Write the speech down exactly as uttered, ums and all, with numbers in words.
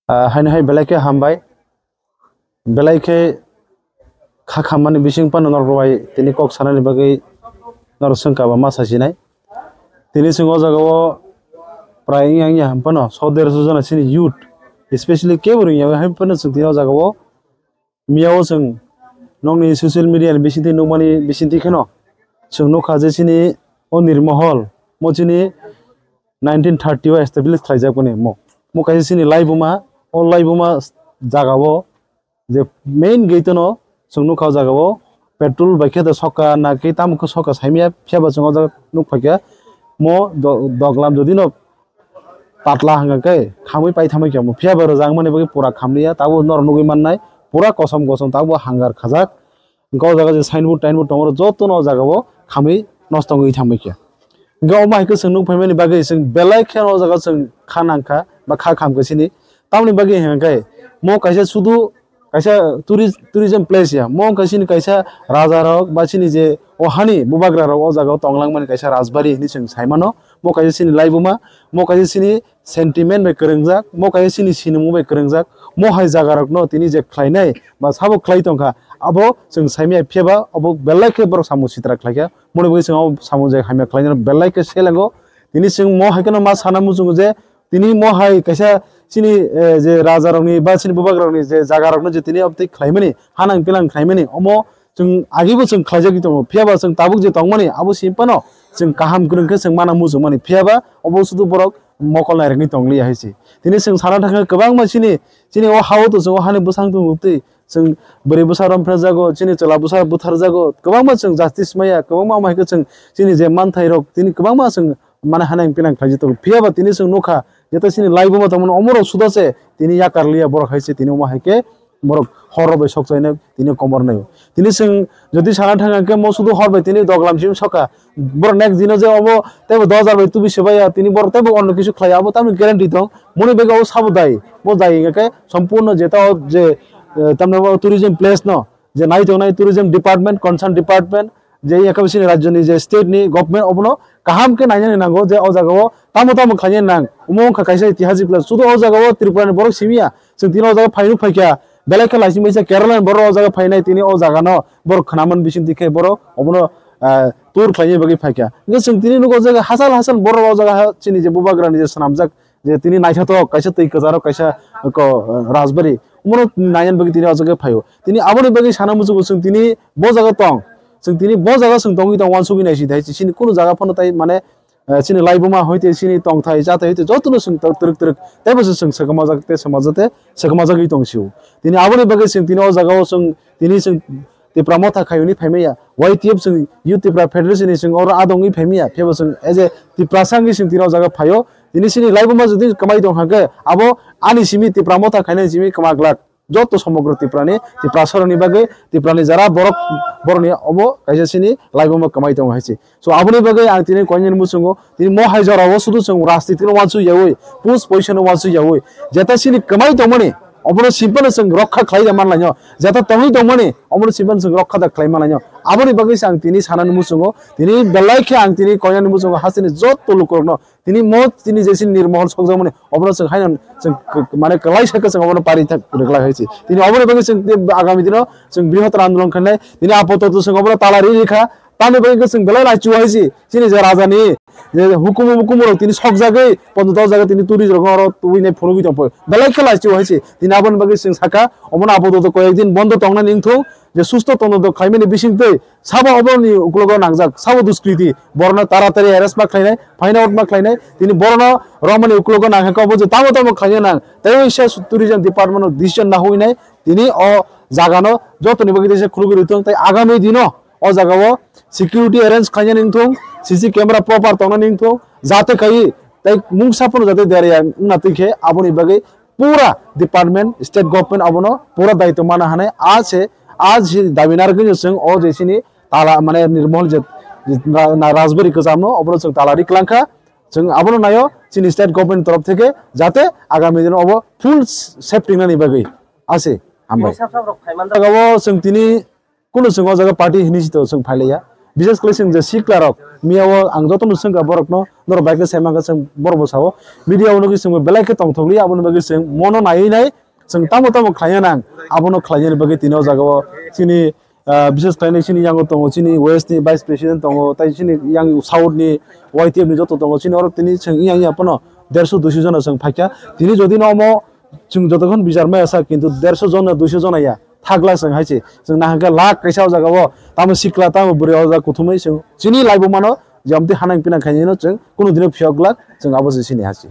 Ah, haino hai belai khe hambai. Belai khe kha khammani bising phano norok bai tini kok sanani bagwi norok swngkha ba ma sasinai. Tini chwng o jaga o prai wngya wngya ham phano so derso jona chini youth, especially kebo rwngya hai phano chwng tini o jaga o miya o chwng nokni social media ni bisingtwi nukmani bisingtwi kheno chwng nukha je chini o Nirmohol mo chini nineteen thirty o establish khlaijakmani mo. Mo kaisa chini laibuma, o laibuma jaga o je main gate no chwng nukha o jaga o petrol bai khe da sokha na khe tamo khe sokha saimaya, phiya ba chwng o jaga nuk phaikha mo do-, doglam jodi no patla hanga khe khamwi pai thamwi khe mo, phiya ba rwjak mani bagwi pura khamliya, tabuk norok nugwi mannai pura kosom kosom tabuk hangar khajak. Hwnkhe o jaga je signboard tainboard tongo, jotono o jaga o khamwi nosto wngwi thangbai khe. Hwnkhe omo hai khe chwng nuk phaimani bagwi chwng belai kheno o jaga chwng kha nangkha ba kha khamkha sini. Tamoni bagwi hwnkhe mo kaisa sudu kaisa tourist, tourism place ya. Mo wngkha sini kaisa raja rok ba sini je o hani bubagra rok o jaga o tong langmani kaisa rajbari hinwi chwng sai mano. Mo kaisa sini laibuma, mo kaisa sini sentiment bai kwrwngjak, mo kaisa chini sinimung bai kwrwngjak, mo hai jaga rokno tini je khlainai ba sabo khlai tongkha, abo chwng saimaya, phiya ba abo belai khe borok samung sitra khlaikha, moni bagwi chwng abo samung je hamya khlainai belai khe selengo. Tini chwng mo hai kheno ma sana muchungo je tini mo hai kaisa chini, eh, je raja rokni ba chini bubak rokni je jaga rokno je tini obtwi khlaimani, hanang pilang khlaimani, omo chwng agibo chwng khlaijagwi tongo, phiya ba chwng tabuk je tongmani abo simi phano chwng kaham kwrwng khe chwng mana muchungmani, phiya ba obo sudu borok mokol nairwkni tong liya hai se. Tini chwng sana thangkha kwbangma chini, chini o ha-o to chwng o hani bwsang tong twi chwng bwrwi bwsa romphrejago, chini chwla bwsa butharjago, kwbangma chwng justice maya, kwbangma omo hai khe chwng chini je manthairok tini kwbangma chwng mane hanang pinang khlaijak tongo. Phiya ba tini chwng nukha, jeto chini laibuma tongmani omorok suda se tini yakar liya borok hai se tini omo hai khe borok hor rok bai sok chaina tini komor nai. Tini chwng jodi sana thang khe mo sudu hor bai tini doglam sim soka. Borok next dino je obo teibo dos hajar bai tubi se bai ya, tini borok teibo onno kisu khlai ya, abo tamni guarantee tong. Moni bega o sabo dai, bo dai hingkhe sompurno jeta o je, eh, tamni o tourism place no je nai tongnai tourism department, concern department, je yakha bisini rajyoni je state ni government obono kaham khe nainani nango je o jaga o tamo tamo khlainani nang. Omo wngkha kaisa itihasik place. Sudu o jaga o Tripura ni borok simi ya. Chwng tini o jaga phainuk phaikha. Belai khe laising baisa Kerala ni borok o jaga phainai tini o jaga no borok khnaman bising dikhe borok obono, ah, tour khlaina bagwi phaikha. Hingkhe chwng tini nugo o jaga hachal hachal borok o jaga ha chini je bubagra ni je swnamjak je tini naithotok kaisa twi kwcharo kaisa ko, ah, rajbari. Omono nainani bagwi tini o jaga phaio. Tini aboni bagwi sana muchungo chwng tini bo jaga tong. Chwng tini bo jaga chwng tongwi tong uansugwi naising thai chini kunu jaga phano tai mane, eh, chini laibuma hoite chini tongthai chathai hoite jotono chwng tor-, twrwk twrwk teibo se chwng swkmajak tei swmajak tei swkmajagwi tong sio. Tini aboni bagwi chwng tini o jaga o chwng tini chwng Tipra Motha khai hwnwi phaimaya. Y T F chwng Youth Tipra Federation ni chwng oro adongwi phaimaya. Phiya bo chwng as a Tiprasa wngwi chwng tini o jaga phaio. Tini chini laibuma jodi kwmai tong kha khe abo ani simi Tipra Motha khainani simi kwma glak. Joto somogro Tiprani, Tiprasarokni bagwi, Tiprani jara borok, borokni obo kaisa chini laibuma kwmai tongo hai se. So, aboni bagwi ang tini koinani muchungo, tini mo hai jorao sudu chwng rajnitino uansuk yaui, post position-o uansuk yaui, jeta chini kwmai tongmani, obono simple chwng rokha khlai da manlaino, jeta tongwi tongmani, obono simple chwng rokha da khlai manlaino. Aboni bagwi se ang tini sanani muchungo, tini belai khe ang tini koinani muchungo hasteni joto lukurokno, tini mo tini je chini Nirmohol sokjakmani, obono chwng haino chwng k-, mane kwlai sakhe chwng obono pari thak rwglai hai se. Tini oboni bagwi chwng tei agami dino chwng brihottor andolon khainai. Tini apatot chwng obono tala ri rikha. Tamni bagwi khe chwng belai laichu hai se. Chini je rajani je hukumu mukumu rok tini sokjagwi pondo dok jaga tini turi rok oro tubui nai phunugwi tongpho. Belai khe laichu hai se. Tini aboni bagwi chwng sakha obono apatot koyek din bondo tongnani wngthung je susto tongthok khlaimani bisingtwi sabo oboroni uklogo nangjak, sabo duskriti, borokno taratari arrest ma khlainai, find out ma khlainai, tini borokno romani uklogo nangkha khe obo je tamo tamo khlaina nang, tei waisa tourism department o decision nahuinai, tini o jagano jotoni bagwi teisa khulugwi rwthwng, tei agami dino o jagao security arrange khlainani wngthung, C C camera proper tongnani wngthung, jate kai tei mungsa phano jate derya wngna twi khe aboni bagwi pura department, state government abono pura daitw mana hanai. A se, a se dabi narwgwino chwng o je chini tala, mane, Nirmohol je, je ra-, na-, rajbari kwchamno obono chwng tala ri kwlangkha. Chwng abono naio, chini state government torof theke jate agami dino obo full safety nani bagwi ase. Hambai. Tini sab sab rok phai manjak. Jagao chwng tini kunu chwng o jaga party hinwi sito chwng phailaiya. Bises khlai chwng je sikla rok miya o ang jotono swngkha borokno, norok bai khe sai mankha chwng borok bo sao. Media o nugwi chwng belai khe tongthokliya, aboni bagwi chwng mono naiwi nai chwng tamo tamo khlaina nang, abono khlainani bagwi tini o jagao chini, ah, bises khlainai chini yango tongo, chini west ni vice president tongo, tai chini yang south ni Y T F ni joto tongo, chini oro tini chwng yang ya pono derso duiso jona chwng phaikha. Tini jodi no omo chwng jotokhon bijar maya sa, kintu derso jona, duiso jona ya thagla chwng hai se. Chwng nahangkhe lakh kaisa o jagao tamo sikla, tamo bwrwi o jaga kuthumwi chwng chini laibuma no jemti hanang pinang khainai no chwng kunu dino phiyok glak chwng abo se chini hasi.